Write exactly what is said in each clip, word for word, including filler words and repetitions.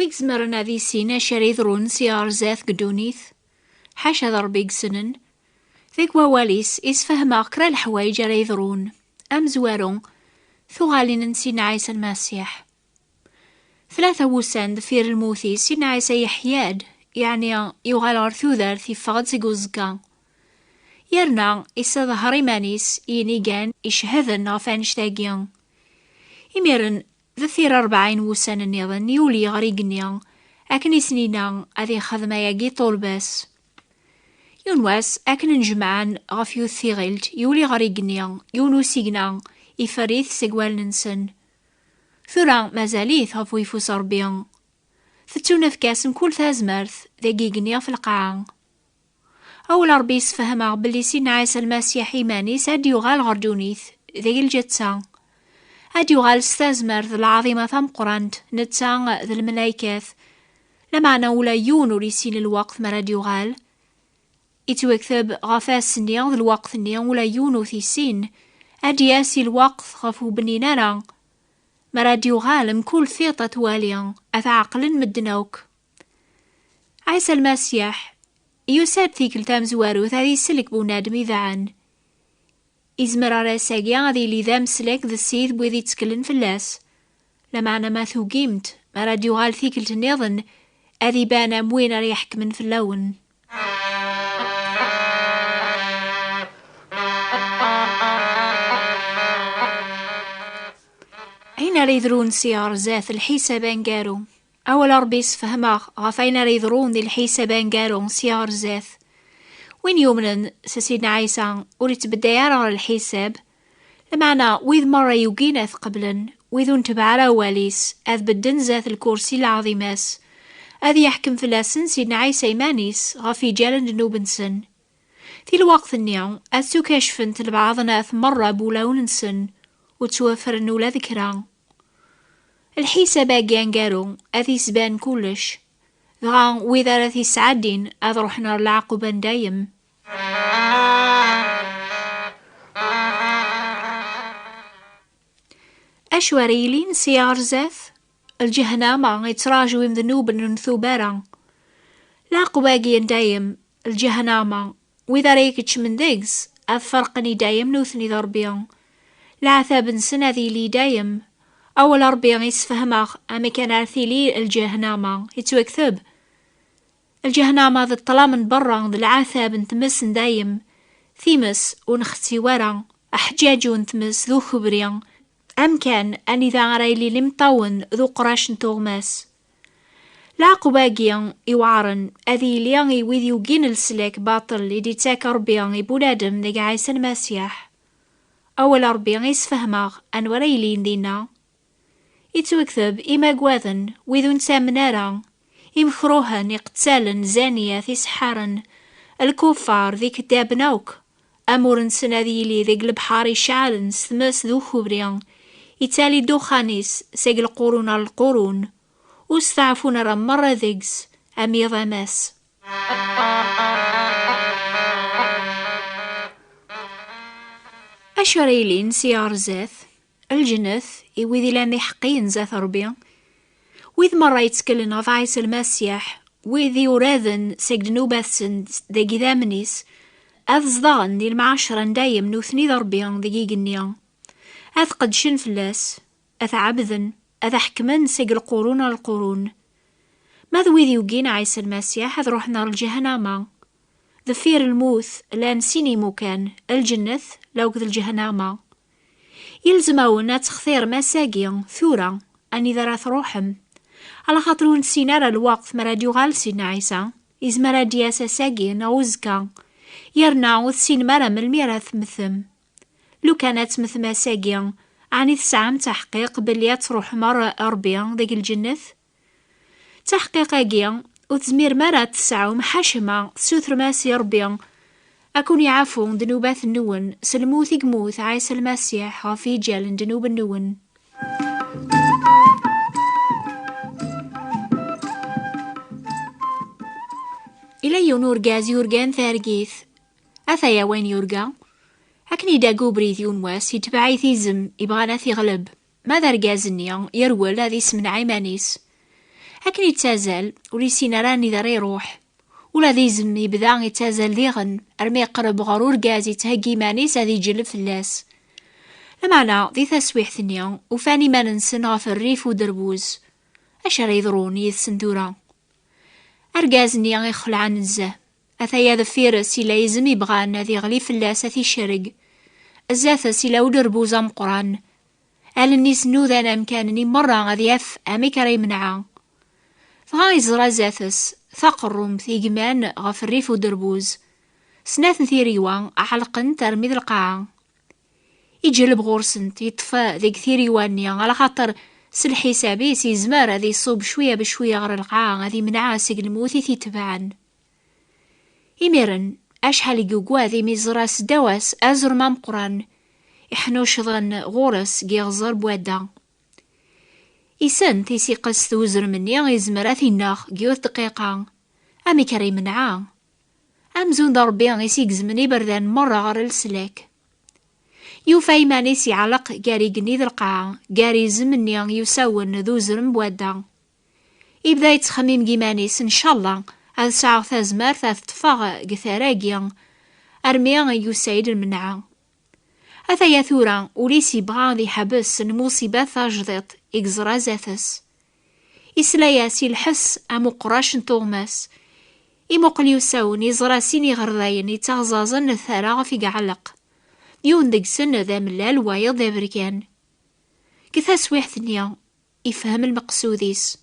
I izemren ad issin acu ara yeḍrun si ɣer zdat deg ddunit? Ḥaca d Ṛebbi i yessnen. Deg wawal-is, isfehmeɣ kra leḥwayeǧ ara yeḍrun. Amezwaru, tuɣalin n Sidna Ɛisa Lmasiḥ. Tlata wussan deffir lmut-is, Sidna Ɛisa yeḥya-d, yeɛni yuɣal ɣer tudert, yeffeɣ-d seg uẓekka. Yerna isaḍher iman-is i yinigan icehden ɣef annect-agi. Imiren, deffir rebɛin wussan nniḍen, yuli ɣer igenni, akken i s-nina ad ixdem ayagi ṭulba-s. Yiwen wass, akken njemɛen ɣef yiwet tiɣilt, yuli ɣer igenni yiwen usigna, iferr-it seg wallen-nsen. Tura mazal-it ɣef uyeffus Ṛebbi. Tettunefk-as mkul tazmert deg igenni ɣef lqaɛa. Awal Ṛebbi yessefhem-aɣ belli Sidna Ɛisa Lmasiḥ iman-is ad d-yuɣal ɣer ddunit deg lǧetta. Ad d-yuɣal s tazmert d lɛaḍima tameqqrant, netta d lmelaykat. Lameɛna ula yiwen ur yessin lweqt mi ara d-yuɣal. Ittwakteb ɣef ass-nni d lweqt-nni ula yiwen ur t-yessin. Ad d-yas i lweqt ɣef ur bnin ara. Mi ara d-yuɣal, mkul tiṭ ad twali, ad t-ɛeqlen medden akk. Ɛisa Lmasiḥ yusa-d tikkelt tamezwarut ad isellek bunadem idaɛen. Izmer ar ass-agi ad yili d ameslak d ssid n wid itteklen fell-as. Lameɛna ma tugimt, mi ara d-yuɣal tikkelt nniḍen, ad iban am win ara iḥekmen fell-awen. Ayen ara yedrun si ɣer zdat, lḥisab aneggaru. Awal Ṛebbi yessefhem-aɣ ɣef wayen ara yeḍrun di lḥisab aneggaru sya ɣer zdat. Win yumnen s Sidna Ɛisa ur yettbedday ara ɣer lḥisab, lameɛna wid merra yugin ad t-qeblen, wid ur netbeɛ ara awal-is, ad bedden zdat lkursi n lɛaḍima-s, ad yeḥkem fell-asen Sidna Ɛisa iman-is ɣef yiǧal n ddnub-nsen. Di lweqt-nni, ad ttukacfent lbaḍnat merra n wulawen-nsen, ur ttwafren ula d kra. Lḥisab-agi aneggaru ad isban kullec, dɣa wid ara t-isɛeddin ad ruḥen ɣer leɛquba n dayem. Acu ara yilin sya ɣer zdat? Lǧehnama ittraǧu imednuben ur ntub ara. Leɛqub-agi n dayem, lǧehnama, wid ara ikeččmen deg-s, ad ferqen i dayem nutni d Ṛebbi. Leɛtab-nsen ad yili i dayem. Awal Ṛebbi isefhem-aɣ amek ara tili lǧehnama, ittwakteb: Lǧehnama d ṭṭlam n berra d leɛtab n tmes n dayem. Times ur nxetti wara, aḥǧaǧu n tmes d ukebri, amkan anida ara ilin imeṭṭawen d uqrac n tuɣmas. Leɛqub-agi iweɛren ad yili i wid yugin leslak baṭel i d-ittak Ṛebbi i bunadem deg Ɛisa Lmasiḥ. Awal Ṛebbi isefhem-aɣ anwa ara yilin dinna. Ittwakteb: imaggaden, wid ur nettamen ara, imekruhen, iqettalen, zaniyat, iseḥḥaren, lkuffar d ikeddaben akk. Amur-nsen ad yili deg lebḥer iceɛlen s tmes d ukubri, ittali ddexxan-is seg lqurun ar lqurun, ur steɛfun ara merra deg-s am yiḍ amas. Acu ara yilin si ɣer zdat? Lǧennet i wid ilan d iḥeqqiyen zdat Ṛebbi, wid merra yettkelen ɣef Ɛisa Lmasiḥ, wid i uraden seg ddnubat-nsen deg idammen-is, ad zedɣen di lemɛacra n dayem nutni d Ṛebbi deg igenni. Ad qeddcen fell-as, ad t-ɛebden, ad ḥekmen seg lqurun ar lqurun. Ma d wid yugin Ɛisa Lmasiḥ ad ruḥen ɣer lǧehnama. Deffir lmut llan sin imukan, lǧennet akked lǧehnama. Yelzem-awen ad textirem ass-agi, tura, anida ara truḥem. Alaxaṭer ur nessin ara lweqt mi ara d-yuɣal Sidna Ɛisa, izmer ad d-yas ass-agi neɣ uzekka. Yerna ur tessinem ara melmi ara temmtem. Lukan ad temmtem ass-agi, ɛni tesɛamt aḥqiq belli ad truḥem ɣer Ṛebbi deg lǧennet? Taḥqiq-agi ur tezmirem ara ad tesɛum ḥacma tessutrem-as i Ṛebbi ad ken-iɛafu ddnubat-nwen s lmut i yemmut Ɛisa Lmasiḥ ɣef yiǧal n ddnub-nwen. Ila yiwen urgaz yurgan targit. Ataya wayen yurga. Akken idagg ubrid yiwen wass, itbeɛ-it izem, ibɣan ad t-iɣleb. Ma d argaz-nni, yerwel ad isemneɛ iman-is. Akken yettazzal, ur yessin ara anida ara iruḥ. Ula d izem yebda yettazzal diɣen, armi yeqreb ɣer urgaz yettheggi iman-is ad iǧelleb fell-as. Lameɛna, di taswiḥt-nni, ufan iman-nsen ɣef rrif uderbuz. Acu ara yeḍrun yid-sen tura? Argaz-nni ixelɛen nezzeh. Ataya deffir-s ila izem yebɣan ad iɣli fell-as ad t-icerreg. Zdat-s ila uderbuz ameqqran. Allen-is nudan amkan-nni merra ad yaf amek ara yemneɛ. Dɣa yeẓra zdat-s taqerrumt igman ɣef rrif uderbuz. Snat n tiriwa ɛelqent armi d lqaɛa. Iǧelleb ɣur-sent, yeṭṭef deg tiriwa-nni, alaxaṭer s lḥisab-is yezmer ad iṣub cwiya becwiya ɣer lqaɛa, ad imneɛ seg lmut i t-itebɛen. Imiren, acḥal i yugad imi yeẓra seddaw-as azrem ameqqran iḥnuccḍen ɣur-s deg iɣzer n wadda. Isent isiqes d uzrem-nni yezmer ad t-ineɣ deg yiwet dqiqa. Amek ara yemneɛ? Amzun d Ṛebbi i s-igezmen iberdan merra ɣer leslak. Yufa iman-is iɛelleq gar igenni d lqaɛa, gar izem-nni yusawen d uzrem n wadda. Ibda yettxemmim deg iman-is, ncallah ad sɛuɣ tazmert ad ṭṭfeɣ deg tara-agi, armi yusa-yi-d lmenɛa. Ataya tura, ul-is yebɣa ad iḥbes lmuṣibat tajdiṭ i yeẓra zdat-s. Isla-yas i lḥess am uqrac n tuɣmas. Imuqel yusawen, iẓra sin iɣerdayen yettaɣzaẓen n tara ɣef i iɛelleq. Yiwen deg-sen d amellal, wayeḍ d aberkan. Deg taswiḥt-nni, ifhem lmeqsud-is.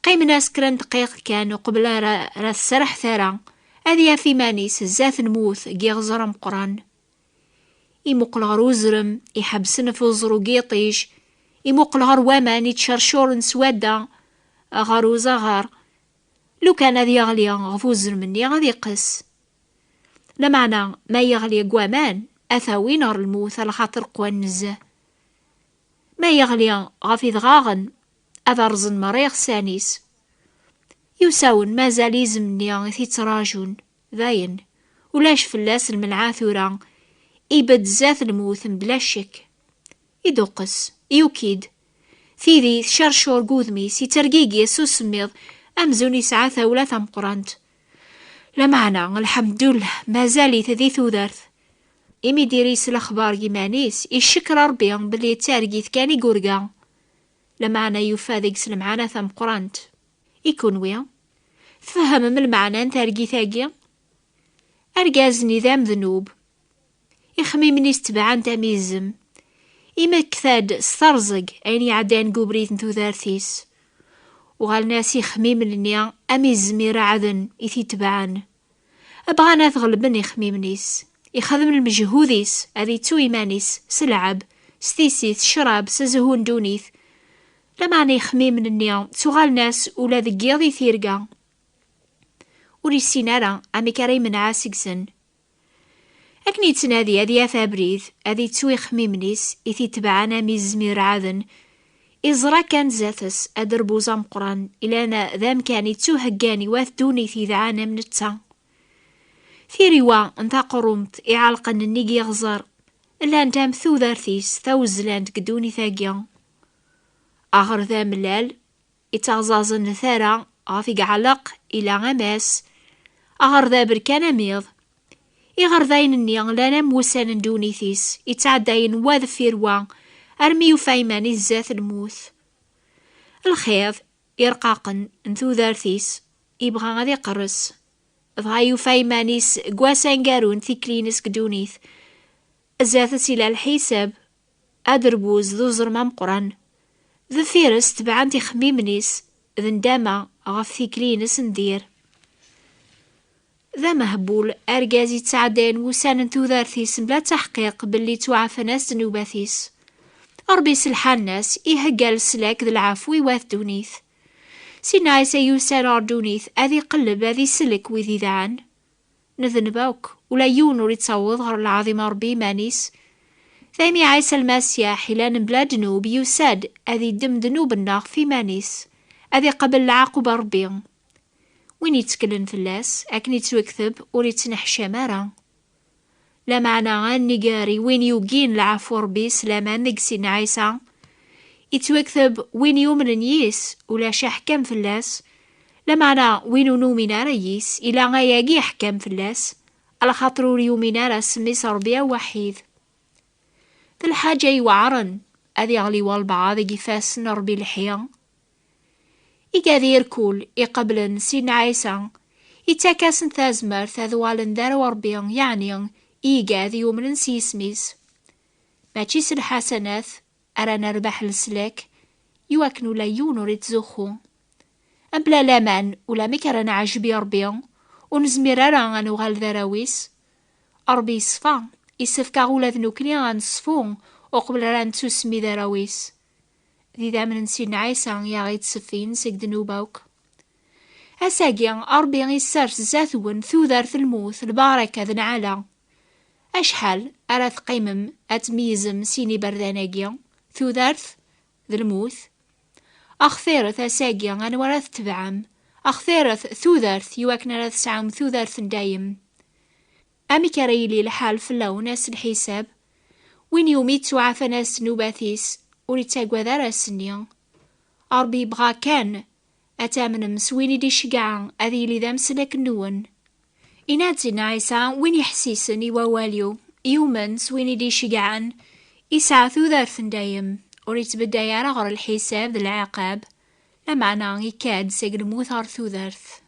Qqimen-as kra n dqayeq kan uqbel ara, ara tserreḥ tara, ad yaf iman-is zdat lmut deg iɣzer ameqqran. Imuqel ɣer uzrem iḥebsen ɣef uẓru n yiṭij, imuqel ɣer waman ittcercuren s wadda ɣer uzaɣar. Lukan ad yeɣli ɣef uzrem-nni ad iqqes. Lameɛna, ma yeɣli deg waman, ad t-awin ɣer lmut, alaxaṭer qwan nezzeh. Ma yeɣli ɣef idɣaɣen, ad rẓen merra iɣsan-is. Yusawen mazal izem-nni i t-ittrajun. Dayen, ulac fell-as lmenɛa tura, ibedd zdat lmut mebla ccek. Iduqqes, yuki-d. Tidi tcercur deg wudem-is, ittergigi s usemmiḍ, amzun yesɛa tawla tameqqrant. Lameɛna, lḥemdullah, mazal-it di tudert. Imi d-iri s lexbar n yiman-is, icekkeṛ Ṛebbi belli d targit kan i yurga. Lameɛna yufa deg-s lemɛana tameqqrant. I kunwi? Tfehmem lmeɛna n targit-agi? Argaz-nni d amednub. Ixemmimen-is tebɛen-t am izem. Imekta-d s terẓeg ayen iɛeddan deg ubrid n tudert-is. Uɣalen-as ixemmimen-nni am izem ireɛden i t-itebɛen. Bɣan ad t-ɣelben ixemmimen-is. Ixdem lmejhud-is, ad ittu iman-is s lɛeb, s tissit, s ccrab, s zzhu n ddunit. Lameɛna ixemmimen-nni ttuɣalen-as ula deg yiḍ i tirga. Ur yessin ara amek ara yemneɛ seg-sen. Akken yettnadi ad yaf abrid, ad ittu ixemmimen-is i t-itebɛen am izem ireɛden, iẓra kan zdat-s aderbuz ameqqran, ilan d amkan ittuheggan i wat ddunit yedɛan am netta. Tiriwa n taqerrumt iɛelqen nnig yiɣzer, llant am tudert-is tawezlant deg ddunit-agi. Aɣerda amellal, ittaɣzaẓen tara ɣef i iɛelleq ila amas, aɣerda aberkan amiḍ. Iɣerdayen-nni llan am wussan n ddunit-is, ittɛeddayen wa deffir wa, armi yufa iman-is zdat lmut. Lxiḍ irqaqen n tudert-is, ibɣa ad iqerres. Dɣa yufa iman-is deg wass aneggaru n tikli-ines deg ddunit. Zdat-s ila lḥisab, aderbuz d uẓrem ameqqran. Deffir-s tebɛent ixemmimen-is d ndama ɣef tikli-ines n dir. D amehbul argaz yettɛeddayen wussan n tudert-is mebla taḥqiq belli ttwaɛfan-as ddnubat-is. Ṛebbi s lḥanna-s ihegga leslak d lɛafu i wat ddunit. Sidna Ɛisa yusa-d ɣer ddunit ad iqelleb, ad isellek wid idɛan. Nedneb akk, ula yiwen ur ittaweḍ ɣer lɛaḍima Ṛebbi iman-is. Daymi Ɛisa Lmasiḥ, ilan mebla ddnub, yusa-d ad iddem ddnub-nneɣ f iman-is, ad iqabel lɛaquba Ṛebbi. Win yetteklen fell-as, akken ittwekteb, ur ittneḥcam ara. Lameɛna a nnger i win yugin lɛafu Ṛebbi s laman deg Sidna Ɛisa, Ittwakteb: win yumnen yis, ulac aḥkam fell-as. Lameɛna win ur numin ara yis, ila ayagi aḥkam fell-as, alaxaṭer ur yumin ara s mmi-s Ṛebbi awaḥid. D lḥaǧa iweɛṛen ad iɣli walbeɛḍ deg ifassen n Ṛebbi lḥi. Igad irkul iqeblen Sidna Ɛisa, ittak-asen tazmert ad uɣalen d arraw Ṛebbi, yeɛni i igad yumnen s yisem-is. Mačči s lḥasanat ara nerbeḥ leslak, iwakken ula yiwen ur ittzuxxu. Mebla laman, ulamek ara neɛjeb i Ṛebbi, ur nezmir ara ad nuɣal d arraw-is. Ṛebbi yeṣfa, isefk-aɣ ula d nekkni ad neṣfu uqbel ara nettusemmi d arraw-is. D idammen n Sidna Ɛisa i aɣ-ittṣeffin seg ddnub akk. Ass-agi, Ṛebbi issers zdat-wen tudert n lmut, lbaraka d nneɛla. Acḥal ara teqqimem ad tmeyyzem sin iberdan-agi, tudert d lmut? Axtiret ass-agi anwa ara tetbeɛem, axtiret tudert iwakken ara tesɛum tudert n dayem. Amek ara yili lḥal fell-awen ass lḥisab? Win iwumi ttwaɛfan ass n ddnubat-is, ur ittagad ara ass-nni. Ṛebbi yebɣa kan ad tamnem s win i d-iceggɛen ad yili d ameslak-nwen. Inna-d Sidna Ɛisa: win iḥessisen i wawal-iw, yumen s win i d-iceggɛen, isɛa tudert n dayem, ur ittbedday ara ɣer lḥisab d lɛiqab, lameɛna ikka-d seg lmut ɣer tudert.